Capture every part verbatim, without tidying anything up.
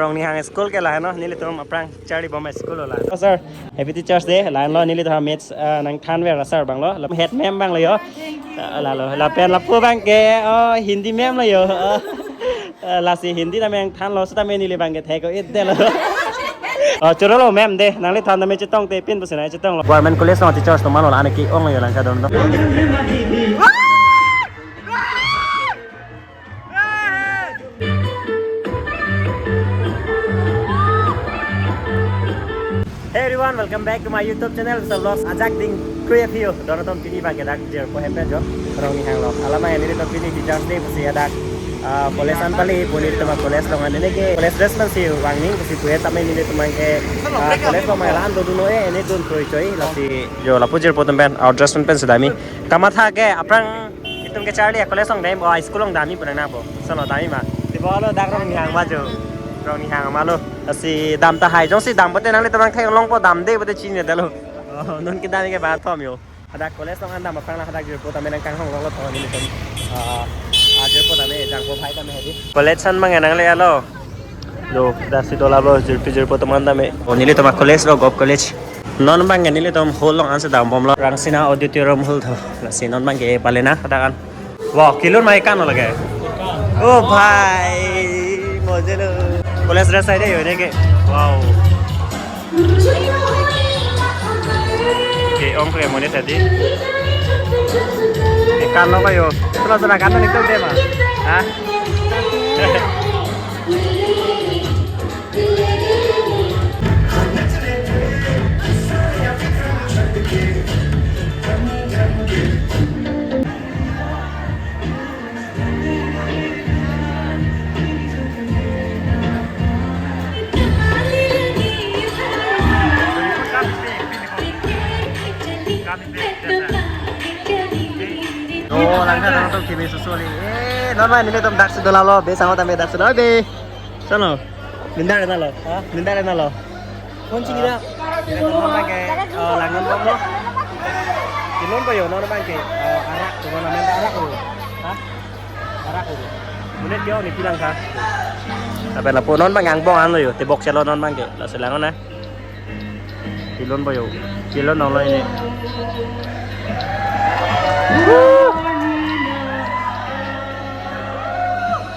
Rongnihang school ke lahenlo, nelitum aphrang charlibom school lo lahenlo. Oh, sir, happy Teachers Day. Lahenlo nelitum maths, ah, nangthanver a-sir abanglo. La head ma'am abanglo ho. Thank you. Ah, lalo, lapen lapu abangke, oh, Hindi ma'am lo ho. Ah, lasi Hindi tame nangthanlo, setame neli abangke thek-o-et detlo. Oh, chorolo ma'am de, nangli than tame chetongte pin pusi nangchetonglo. Government College along teachers atum anlo, la-an ke-onglo ho, langka don do. Hey everyone, welcome back to my YouTube channel, Vishal Vlogs. Ajak ding kru ya phiyo, don atum pini abangke dak jirpo hempen jo, Rongnihang lo. Alamang nelitum pini Teachers Day pusi hadak, ah, college an pali, pu nelitum college along an, neke college dress pensi vangning pusi pu setame nelitum abangke, ah, college along abang la-an dodun noi, ne dun kroi choi, lasi jo lapu jirpo atum pen, ah, dress pen pensi damji. Kamatha ke aphrang itum ke charli a-college along dam, oh, school along damji pu nang nangpo. Solo damji ma. Tebolo dak Rongnihang ma jo. Rongnihang ma lo. Lasi dam tahai. Jongsi dam pote nanglitum abang theklongpo, damde pote chinine detlo. Oh, non kedam ke ba thom ho. Hadak college along an dam aphrang la hadak jirpo tame nangkanghongloklo tho nelitum. Ah, ah, jirpo tame jangpo bhai tame hedi. College an abang nangle-etlo. Lo, daksi dolaplo, jirpi jirpo atum an tame. Oh, nelitum a-college lo, Govt College. Non abangke nelitum hall along ansi dambomlo. Rangsina Auditorium Hall tho. Lasi non abangke pale nang hadak an. Wow, kelun ma ekan lo lake. Oh bhai, moje lo. College dress ai de ho neke. Wow. Ke-ong ke monit hedi. Ekan lo ko ho. Sula sula kan lo nelitum de ma. Ha? Oh, langka nangtum kimi susuli. Eh, non ma nelitum daksi dolaplo, be sangho tame daksi dolo, be. Solo. Mindar nalo. Ha? Mindar nalo. Phone chingida. Nelitum non abangke, eh, langnon bomlo. Kelunpo ho, non abangke, eh, arak, tu non amen arak ho. Ha? Arak ho. Monit ke-ong ne pilang tha. Lapen lapu non abang angbong anlo ho, tebok chelo non abangke. Lasi langnon nang. Kelunpo ho. Kelun nanglo ne.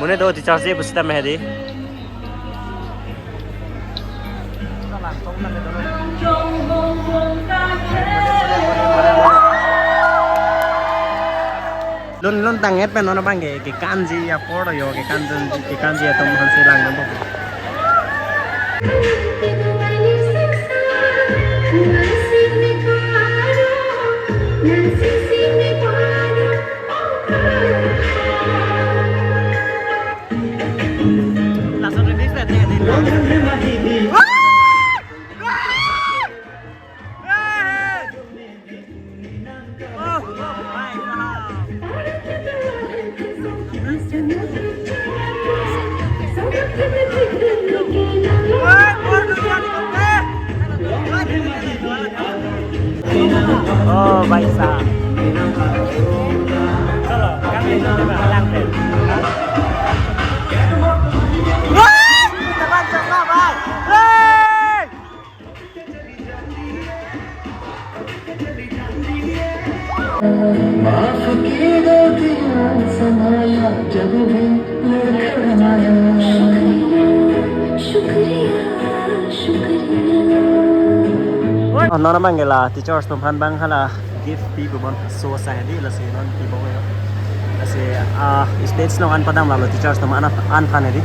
Monit do Teachers Day pusitame hedi. Lun lun tang-et pen non abangke, kekanji apor ho, kekanji, kekanji atum aphansi langdampo. Lason remix na dia, dia. Oh, भाई साहब। चलो, kami dito na lang din. Wah! Kita bang, coba, bang. Hey! माफ की गलतियां समाया जब भी लड़खड़ाया। शुक्रिया, शुक्रिया। Oh, non abangke la teachers atum aphan abang hala gift pi pubom so sa hedi, lasi non pibom ho. Lasi, ah, stage along an padam lalo teachers atum an, an aphan hedi.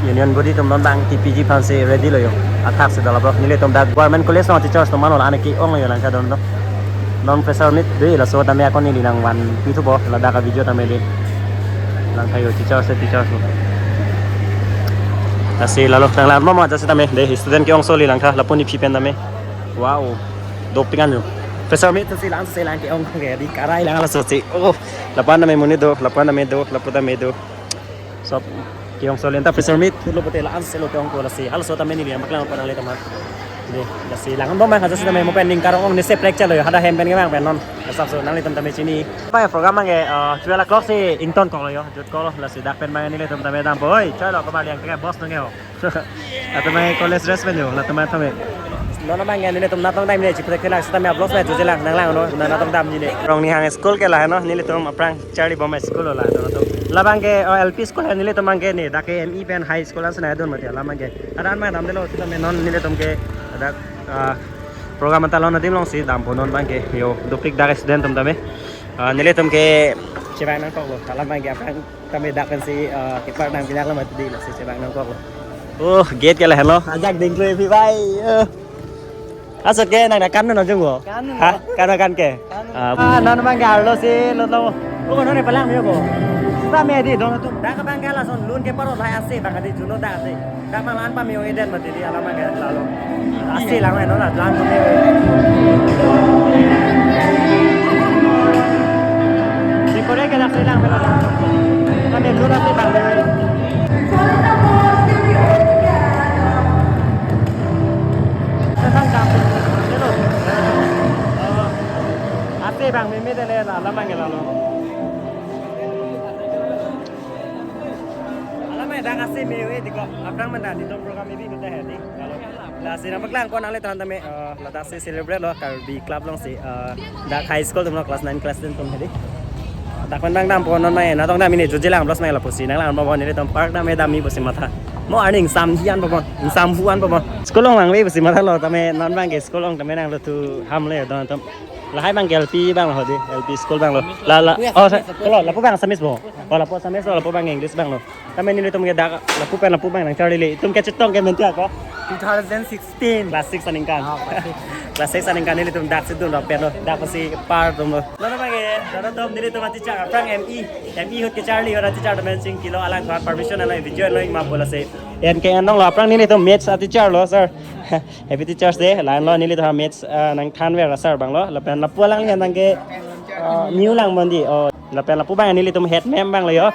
Union body atum non abang T P G aphansi ready lo ho. Athaksi dalabro. Nelitum dak Government College along teachers atum anlo, la-an ke-onglo ho, langka don do. Non fresher meet de, laso tame akon neli nangvanpi thupo, ladak a-video tame de. Langka ho teachers, teachers ho. Lasi lalo nanglang mo mo aja sitame de, student ke-ong soli langka, lapu nephi pen tame. Wow. Dopik an ho. Fresher meet si lang si lang ke-ong ke di karai lang laso si. Oh, lapu an tame monit do, lapu an tame do, lapu tame do. Sob ke-ong soli, anta fresher meet lo pute la-an si lo ke-ongpo, lasi halaso tame neli nangpaklang pon nanglitum aphan. Dei, lasi lang-un bom ma, hajat sitame mo pen ning karong ong ne seprek chalo yo, hadak hem pen kevang pen non. Asapso nanglitum tame chini. Bang program abangke, eh, twelve o'clock si ingtonkoklo yo, jutkoklo, lasi dak pen bang nelitum tame dampo, oi, chalo, kemar liang teke boss nang yo. Latum abang college dress pen yo, latum abang tame. Non abangke nelitum natong dam ne, chipre kela sitame vlogs pen jujelang, nanglang no, natong dam ne. Rongnihang school ke la no, nelitum aphrang charli bom school lo la, to, to. Labangke, oh, L P school he nelitum abangke ne, dak ke M E pen high school ansi nangdun mati, labangke. Adan ma damdelo, sitame non nelitum ke dak, ah, program anta lo adim alongsi dampo non abangke. Yo, dopik dak student atum tame. Ah, nelitum ke chevang nangkoklo, labangke aphrang tame dak pensi, ah, kepar nang pinaklo mati dei, lasi chevang nangkoklo. Oh, gate ke lahenlo. Ajak dingklui phi bai. Eh. Asok ke nang kan non jung bo? Kan non. Ha? Kan kan ke? Kan non. Ah, ah, non abangke arlo si lotlo. Oh, non ne palang me yo bo. Sitame dei don atum. Dak abangke lason lun ke parot lahai ase abang dei, juno dak ase. Dak abang la-an pame-o-edet mati dei, alam abangke lalo. Ase lang me non la, lang me. Di kore ke dak ase lang me lo. Kami lun ase abang. Ase abang meme dei la, alam abangke lalo. Alam abang dak ase me-o-e dei ko. Aphrang manda nelitum program maybe kita hari. Lalo. Lasi nangpaklangpo nanglitumphan tame, eh, ladak si celebrate lo Karbi Club alongsi, eh, dak high school atum lo, class nine, class ten atum hedi. Dak pen bang dampo non mai, natong dam ne jujelang vlogs mai lapusi nanglang bom nelitum park tame damji pusi matha. Mo arni ingsam hian bom, ingsam huan bom. School along vangve pusi mathalo tame non abangke school along tame nanglo tu ham le don atum. Lahai abangke L P abang lo dei, L P school abang lo. La la. Oh, sa-, kalau lapu abang Assamese bo. Oh, lapu Assamese lo, lapu abang English abang lo. Tame nelitum ke dak lapu pen lapu abang nangcharlile. Itum ke chetong ke mentia ko? Two thousand sixteen. Class six aningkan. Ah, class six. Class six aningkan nelitum dak si dun lo pen lo. Dak si par atum lo. Lalo abangke, lalo atum nelitum a-teacher, aphrang M E. M E ahut kecharli ahut a-teacher atum chingkilo, alang thua permission alo, video lo ingma bola se. N K N dong lo, aphrang nelitum maths a-teacher lo, sir. Happy Teachers Day, la-an lo nelitum maths, ah, nangthanver a-sir abang lo. Lapen lapu alangli abangke, ah, new lang mandi. Oh. Lapen lapu abang nelitum head ma'am abang lo yo.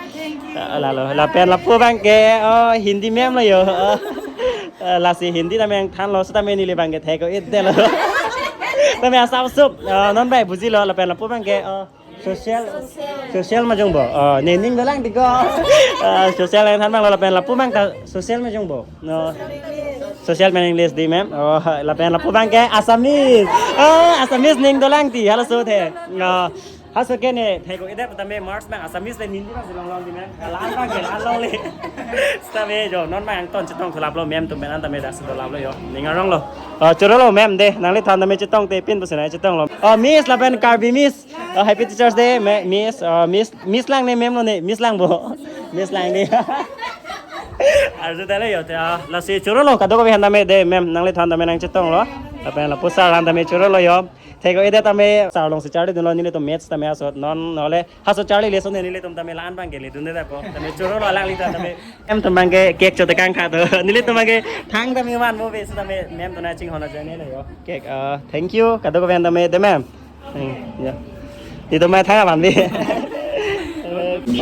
Ah, lalo. Lapen lapu abangke, oh, Hindi ma'am lo yo. Oh. Ah, lasi Hindi tame nangthanlo, sitame neli abangke thek-o-edet lo. Tame asap sup, ah, non bai bujilo, lapen lapu abangke, oh, social, social ma jung bo. Oh, ne ning dolang dei ko. Ah, social nangthan abang lo, lapen lapu abang ta social ma jung bo. No. Social pen English dei, ma'am. Oh, lapen lapu abangke Assamese. Oh, Assamese ning dolang dei. Halaso the. No. Halaso ke ne, thek-o-edet tame marks abang Assamese pen Hindi abang si longlong dei, ma'am. La-an abangke la-an longle. Sitame jo, non abang angton chetong thu laplo, ma'am atum pen an tame dak si dolaplo yo. Ning aronglo. Oh, chorolo, ma'am dei. Nangliphan tame chetong te pin pusi nangchetonglo. Oh, Miss lapen Karbi Miss. Oh, Happy Teachers Day, ma-, Miss. Oh, Miss, Miss lang ne, ma'am lo ne, Miss lang bo. Miss lang dei. Arju tale yo, te, ah, lasi chorolo, kadokave aphan tame dei, ma'am, nangliphan tame nangchetonglo. Lapen lapu sir aphan tame chorolo yo. Thek-o-edet tame, sir alongsi charli dunlo, nelitum maths tame asot, non nole, halaso charlile son nelitum tame la-an abangke le dunde po. Tame chorolo alangli ta tame. Ma'am atum abangke cake chotekang kha to. Nelitum abangke thang tame man mo be, sitame ma'am atum nangchinghon ajoine lo yo. Cake, ah, thank you, kadokave aphan tame dei, ma'am. Hmm, ya. Nelitum mai thang aban bi.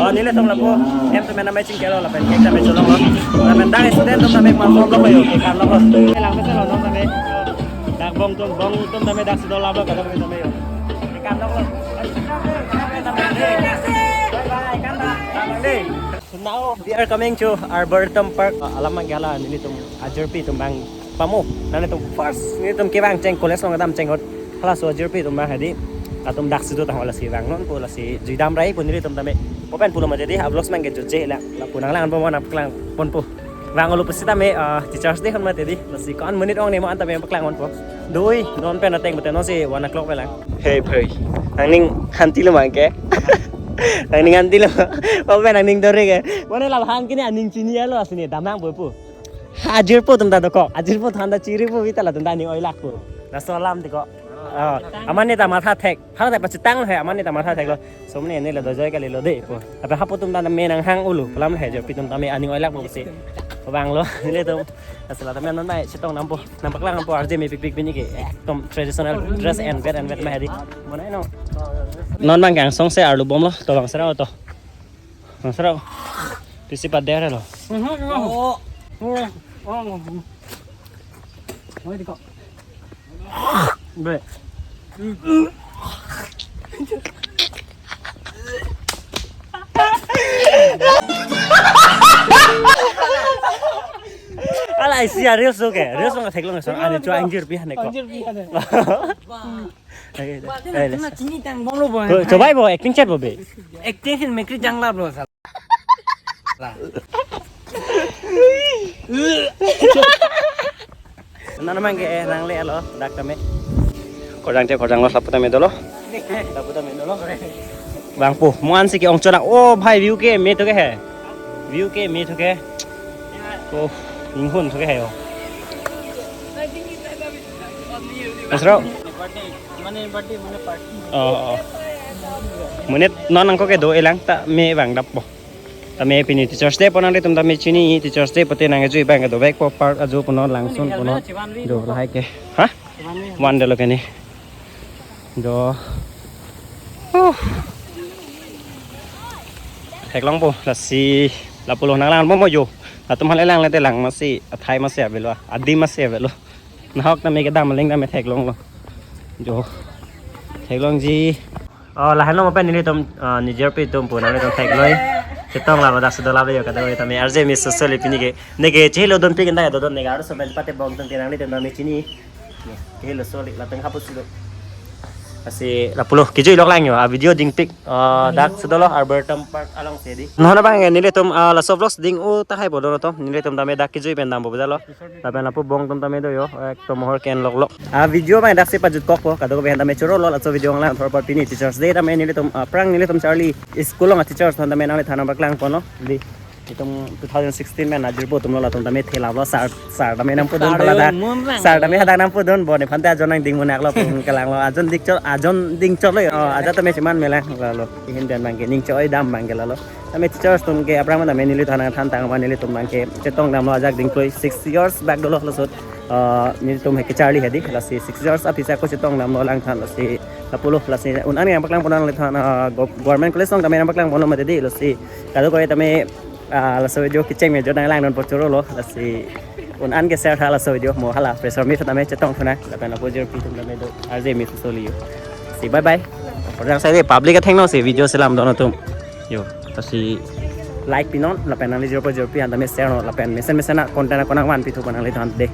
Oh, nelitum lapu, ma'am atum nangmai chingkelo lapen cake tame cholonglo. Lapen dak student atum tame perform lo yo, cake kanlo. Lang mesen lo non tame. Dak bong atum, bong atum tame dak si dolaplo, kadokave tame yo. Cake kanlo. Bye bye, kan dak. Now we are coming to Arboretum Park. Ah, alam abangke la nelitum ajirpi atum abang pamo. Nanglitum first nelitum kevang cheng college along kedam cheng ahut. Halaso ajirpi atum abang hedi. Latum dak si do tang lasi vangnon pu lasi juidam rai pu nelitum tame. Mo pen pulo ma jadi ha vlogs abangke juje la. Lapu nanglang bom, nangpaklang ponpo. Vanglo pusitame, ah, Teachers Day ahut mati dei. Lasi ko-an minute ong ne mo an tame paklang ponpo. Doi, non pen ateng bete non si one o'clock pen lang. Hey, bhai. Nangning hantilo abangke. Nangning hantilo. Mo pen nangning dore ke. Mo ne labang kini aning chinilo asini damnang boipo. Ajirpo atum ta dokok. Ajirpo atum ta chiripo vita latum ta aning oilakpo. Laso alam dei ko. Oh, amat ne ta matha thek. Haladak pachethang lo he, amat ne ta matha theklo. Som ne ne le dojoi kalilo dei po. Lapen hapu atum ta me nanghang-olo. Pu alam le he, ajirpi atum tame aning oilakpo pusi. Vanglo, nelitum. Asala tame non mai chetong dampo. Nangpaklang dampo arje mepikpik pini ke. Ekdom traditional dress and wear and wear ma hedi. Mo nai no. Non abangke angsong si arlo bomlo. To bang serao to. Bang serao. Pisi pader lo. Oh. Oh. Oh. Oi, dei ko. Be. Ala isi a reels oke, reels nang theklong son, ani chua ingjir pi hane ko. Anjir pi hane. Oke, oke, oke. Tuna chini tang bom lo bo. Ko, coba bo, acting chat bo be. Acting sin mekri jangla lo sala. Nana mangke, eh, nangle alo, dak tame. Korjang che, korjang lo, lapu tame dolo. Lapu tame dolo. Bang pu, mo ansi ke ong chona. Oh, bhai, view ke me to ke hai. View ke me to ke. Oh, inghun to ke hai, oh. Mas Rao. Birthday, mane birthday, mane party. Oh, oh. Monit non angko kedo-e lang ta me bang dap bo. Tame pini Teachers Day pu nanglitum tame chini, Teachers Day pute nangkejui abang kedo bek po, park ajo punon, langsun punon. Do lahai ke. Ha? One day lo keni. Do. Uh. Theklong po, lasi lapulo nanglang mo mo jo. Latum hale lang le te lang masi, athai masi avelo, adim masi avelo. Nahok tame kedam aling tame theklong lo. Jo. Theklong ji. Oh, lahenlo mo pen nelitum, ah, nijor pi atum pu nanglitum thekloi. Chetong la dak sudo la yo kado tame R J Miss Soli pini ke. Neke chehilo don pi kenda do don neke arloso pen pate bong tang kenang nelitum tame chini. Chehilo Soli lapen hapu sudo. Lasi lapulo kejui lok lang yo. A video dingpik. Ah, dak sudo lo Arboretum Park along si di. Non abang nelitum, ah, laso vlogs ding-o tahai bodo no to. Nelitum tame dak kejui pen dam bo bajalo. Lapen lapu bong atum tame do yo, ekdom mohor ke-en lok lok. A video abang daksi pajut kok po, kadokave tame choro lo, laso video nanglang thor apot pini Teachers Day tame nelitum, ah, aphrang nelitum charli school along a teachers atum tame nangliphan nangpaklang ponlo, di. Itum two thousand sixteen pen ajirpo atum lo latum tame thela lo, sir, sir tame nangpudun pala da. Sir tame hadak nangpudun, boniphan te ajon nangding munak lo, pung kelang lo, ajon dingchot, ajon dingchot lo, oh, ajat tame cheman melang lo, lo. Ihin den abang ke, ning choi dam abang ke lalo. Tame teachers atum ke aphrang tame neli thanang than tang ma nelitum abang ke chetong damlo ajak dingkloi six years back dolo laso. Ah, nelitum he kecharli hedi lasi six years aphi sa ko chetong damlo lang than lasi lapulo lasi un-an nangpaklang pon nangliphan, ah, go-, government college along tame nangpaklang ponlo mati di lasi kadokave tame, ah, laso video kecheng me jo nanglang non po choro lo lasi un-an ke share tha laso video mo hala fresher meet tame chetong thunang lapen lapu jirpi atum tame do R J Miss Soli yo. Si bye bye. Orang saya public athengno si video selam dono atum. Yo, lasi like pinon, lapen nangli jirpo jirpi an tame share non, lapen mesen mesen a content a konang vanpi thu panang le than de.